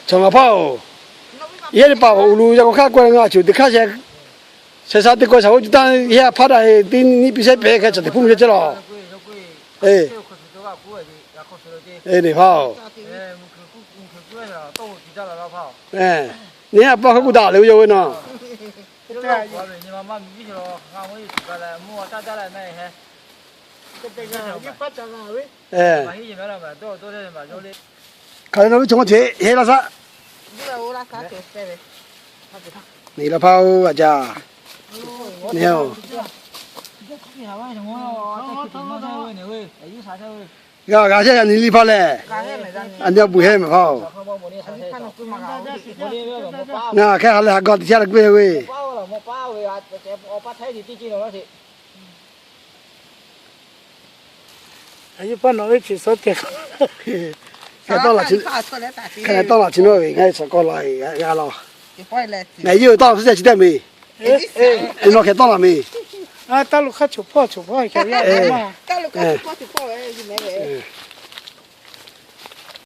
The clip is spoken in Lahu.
Chaw ngaˬ hpaˇ-oˬ, yehˇ teˇ hpaˍ uˬ lu yaˇ k'o hk'aˇ k'oˆ leh ngaˬ cuˬ teˇ hk'aˇ sheh, sheh sha teˇ k'oˆ shaˍ oˇ cuˬ taˇ yehˇ hpaˇ daꞈ-e teˇ nyiˇ piˇ shehˉ pehˍ hk'e chaw teꞈ hpuˇ mvuh chehˇ chehˇ lawˬ. Eˬ, eˬ, neˬ hpaˇ-oˬ, neˇ a paˇ hk'oˆ k'oˆ daꞈ leh ve yoˬ ve nawˬ. Hk'aˬ lehˬ nawˬ ve chaw mawˇ ceꞈ heˆ laˇ saˉ. Neˬ laˇ hpaˇ-oˬ, a caˇ, neˬ-oˬ, g'a g'a shehˇ g'a nyi liˇ hpaˇ lehˬ, a nyi a buˬ heˆ mehˍ hpaˇ-oˬ. Ngaˬ hk'e ha lehˬ ha gawˬ teꞈ chehˇ leh k'oˆ ve, hk'e tawˇ laˬ chi nawˇ ve ngaˬ hui suhˍ k'aw la g'a laˇ. Ngaˬ yehˇ ve tawˇ laˬ suhˉ ceh chi teˇ meˬ, chi nawˇ hk'e tawˇ laˬ meˬ.